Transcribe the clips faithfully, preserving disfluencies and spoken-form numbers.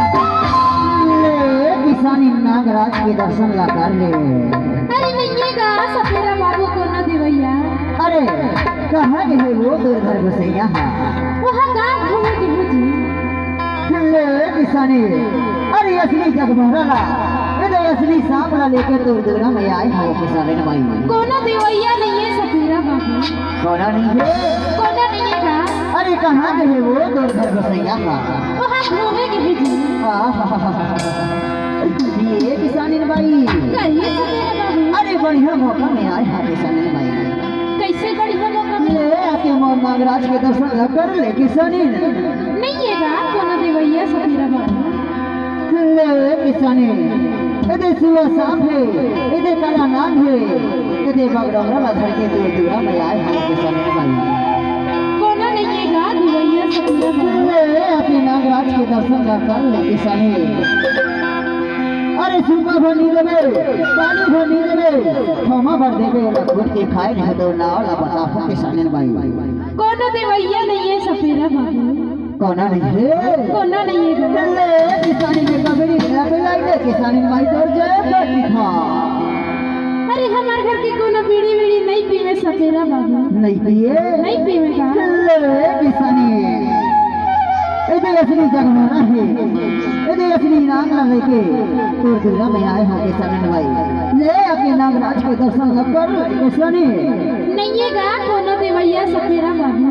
ले किसानी नागराज के दर्शन ला कर ले। अरे नइये गा सपेरा बाबू कोनो देवइया। अरे कहाँ गे हे वो तोर घर गोसइया हा? वहाँ गाँव घूमे गे हे जी। ले किसानी, अरे असली जगमोहरा ला, अरे असली सांप ला लेके तोर दुरा में आए हो किसानी भाई। कोनो देवइया नइये सपेरा बाबू। कोनो नइये? कोनो नइये गा। अरे कहाँ गे हे वो तोर घर गोसइया हा? वहाँ घूमे गे हे जी। आहा, ये किसानिन बाई। कहिए सपेरा बाबू। अरे बढ़िया मौका में आए हा किसानिन बाई। कइसे बढ़िया मौका में? ले आके मोर नागराज के दर्शन ला कर ले किसानिन। नइये गा कोनो देवइया सपेरा बाबू। ले किसानिन, एदे सुआ सांप हे, एदे काला नाग हे, एदे बगडोरा ला धर के तोर दुरा में आए हा किसानिन बाई। कोनो नइये गा देवइया सपेरा बाबू। ले आके नागराज के दर्शन ला कर ले किसानिन। अरे सुबह भर नी देबे, पानी भर नी देबे, थमा भर देबे, ओला खुद के खाए नहीं तो नाव ला बताओ किसानिन बाई। कोनो देवइया नइये सपेरा बाबू। कोनो नइये? कोनो नइये गा। ले किसानी में कबड़ी ले पे लाई दे, किसानिन बाई तोर जय कर दिखा। अरे हमार घर के कोनो बीड़ी वीड़ी नइ पीवे सपेरा बाबू। नइ पिए? नइ पीवे गा। ले किसानी। एदे असली जगमोहरा हे। एदे असली नाग ला लेके तोर दुरा में आए हो किसानिन बाई। ले आके नागराज के दर्शन ला कर ले किसानी। नइये गा कोनो देवइया सपेरा बाबू।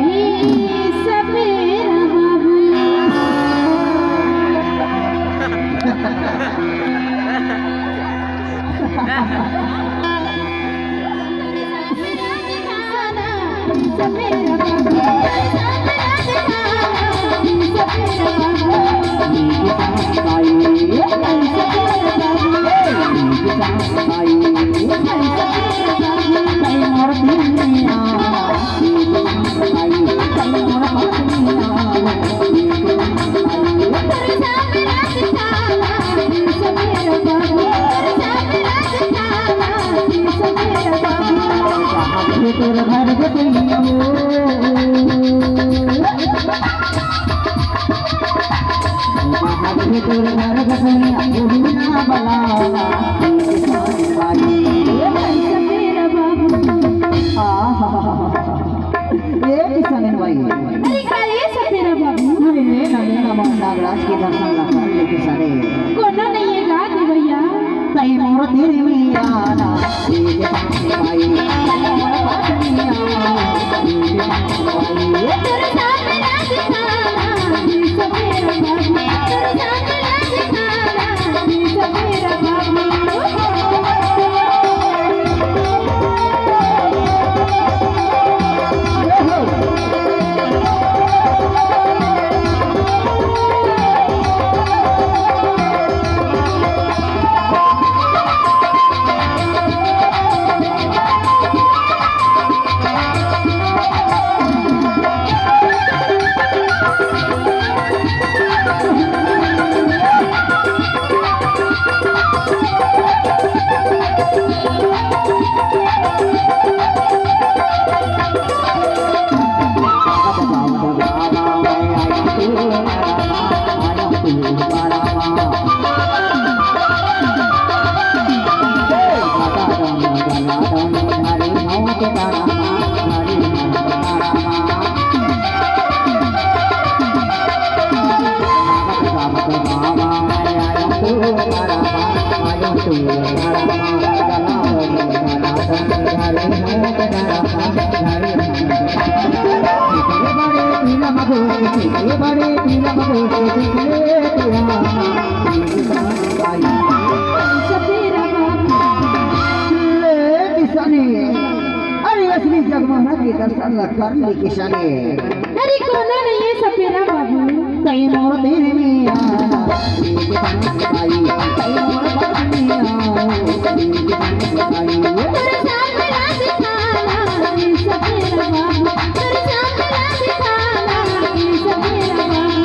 ए सपेरा बाबू। ए किसानिन बाई। अरे का ए सपेरा बाबू? अरे ले ना, ले ना, मोर नागराज के दर्शन ला कर ले किसानी। कोनो नइये गा देवइया। तई मोर दिल में आना, ए किसानिन बाई। तई मोर बात में आना, ए किसानिन बाई। तेरे साथ ना दिखाना, ए सपेरा बाबू। तेरे साथ ना दिखाना, ए सपेरा बाबू। दर्शन ला कर ले किसने। अरे कोनो नहीं है सपेरा बाबू। तई मोर देह में आ, तई मोर बात में आ, तोरे साथ मिला दिखाना, ए सपेरा बाबू। तोरे साथ मिला दिखाना, ए सपेरा बाबू।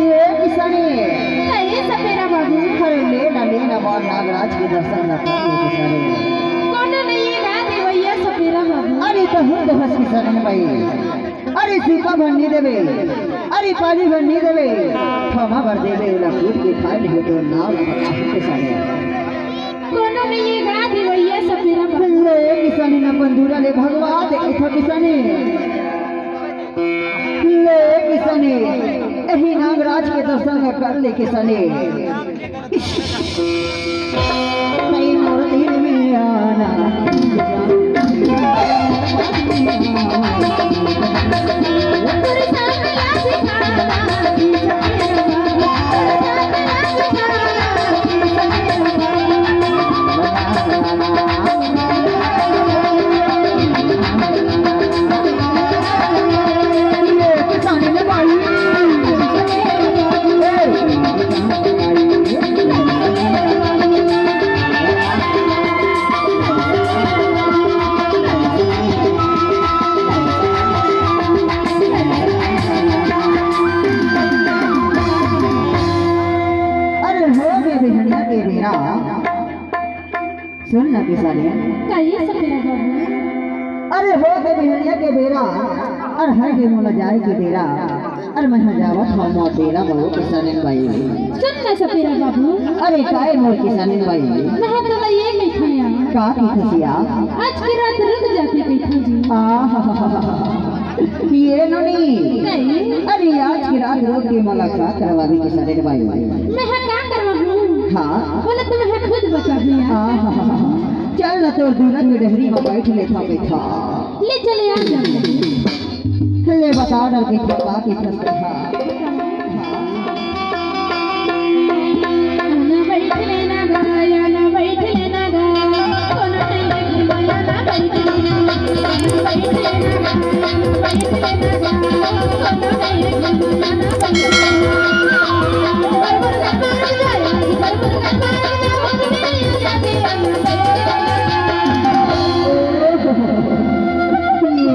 ये किसने? अरे सपेरा बाबू। अरे ले ना, ले ना, मोर नागराज के दर्शन ना कर ले किसने। कोनो नहीं है गा देवैया सपेरा बाबू। अरे तो हूँ तो बस किसने भाई। अरे सूपा भर नहीं देवे, अरे पानी भर नहीं देवे, थमा भर देवे, ओला कूट के खाए नहीं तो नाव ना बता किसने। कोनो नहीं ये गा देवैया सपेरा बाबू। ले किसने ना बंदूरा ले भगवा दे इथो किसने। ले किसने, एही नागराज के दर्शन कर ले किसने। नहीं मोर दिल में आना। अरे हो गे बिहनिया के बेरा। सुन ना किसने। कहिए सपेरा बाबू। अरे हो गे बिहनिया के बेरा, अरे हर के मोला जाए के बेरा, अरे मैं ह जावत हूँ मोर डेरा में किसने भाई। सुन ना सपेरा बाबू। अरे काहे मोर किसने भाई। मैं तो ये कहिथों। का की खुशिया? आज की रात रुक जाते कहिथों जी। आहा। ये नोनी। कहिए। अरे आज की रात रुक के मोला का करवाबे किसने भाई। मैं ह का करवाबू? हाँ। बोला तो मैं ह खुद बताहूँ। आहा। चल ना तोर दूरा के डहरी में बैठ लेथों बैठा। ले चले आ जा। ले बता डर के का की फंस रहा।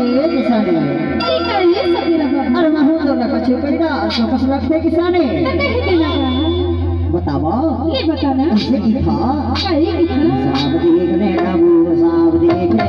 ये किसानी। अरे का ये सपेरा बाबू? अरे महू तो ना कछु पैदा, और तो कस लगते किसानी। ना कहे देना का? बतावा। ये बताना। कैसे की था? का ये की था? साब देख ले बाबू, साब देख ले।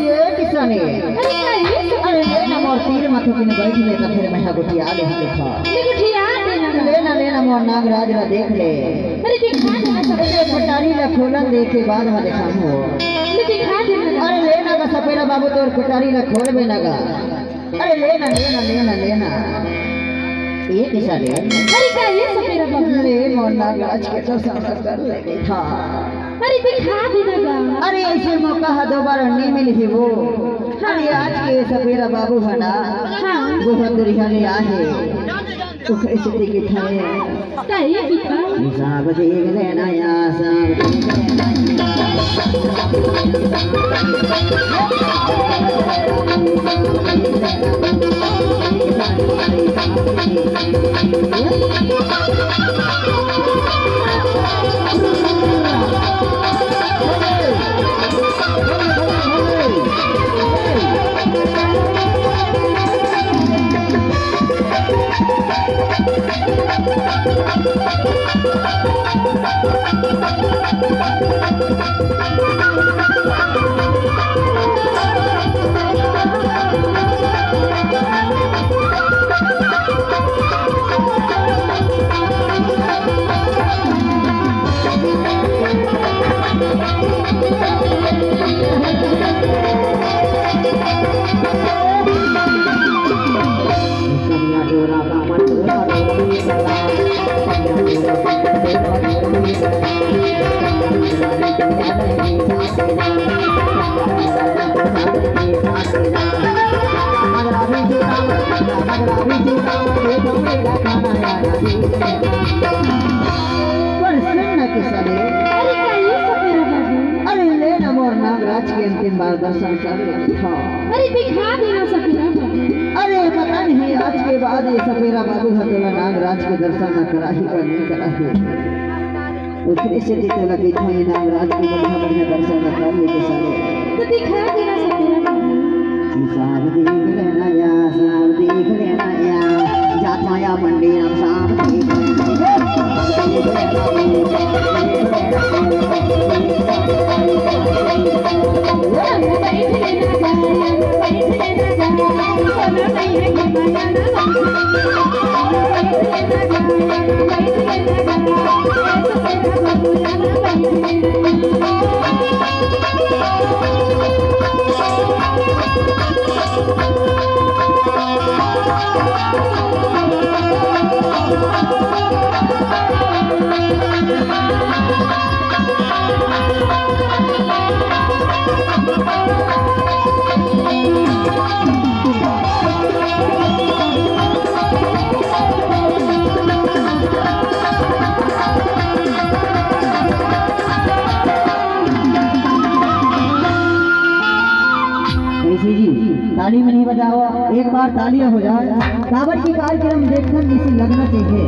ये किसानी। अरे, ये सब अरे, ले ना मोर तीर माथो किने बैठ ले, त फिर मैं हा गोठिया ले हा देखा। ये गोठिया दे ना। ले ना, ले ना मोर नागराज ला देख ले। अरे, दिखा दे ना सब। अरे, कटारी ला खोलन दे के बाद में देखा हो। अरे, दिखा दे ना। अरे, ले ना का सपेरा बाबू तोर कटारी ला खोलबे ना का। अरे, ले ना, ले ना, ले ना, ले ना। ये किसानी। अरे, का ये सपेरा बाबू? ले मोर नागराज के तो सामना कर लेके था। अरे, दिखा दे ना गा। अरे, ऐसे मौका हा दोबारा नहीं मिली थी वो। हाँ। अरे, आज के सपेरा बाबू है ना, हाँ। वो दुरिया ले आए। ओकरे से देखे थे। का ये पिता? साब देख लेना या, साब देख लेना। पर सुन ना किसानी। अरे का ये सपेरा बाबू? अरे ले ना मोर नागराज के अंतिम बार दर्शन कर ले। हाँ। अरे दिखा दे ना सपेरा बाबू। अरे पता नहीं आज के बाद ये सपेरा बाबू हा तोला नागराज के दर्शन ना कराही का नहीं कराही। ओकरे से तो तोला कहिथों ये नागराज के बढ़िया बढ़िया दर्शन ना कर ले किसानी। तो दिखा दे ना सपेरा बाबू। साब देख लेना या, साब देख लेना या, जात माया मंडी राम साब देख लेना या। ऐसे जी, ताली में नहीं बजाओ, एक बार तालियां हो जाए। काबर की कार्यक्रम देखथन जैसे लगना चाहिए,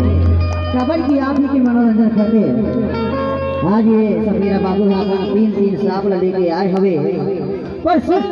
काबर की आप ही के मनोरंजन खातिर। आज ये सफेरा बाबू ह अपन तीन तीन सांप ल लेके आए हवे, पर सिर्फ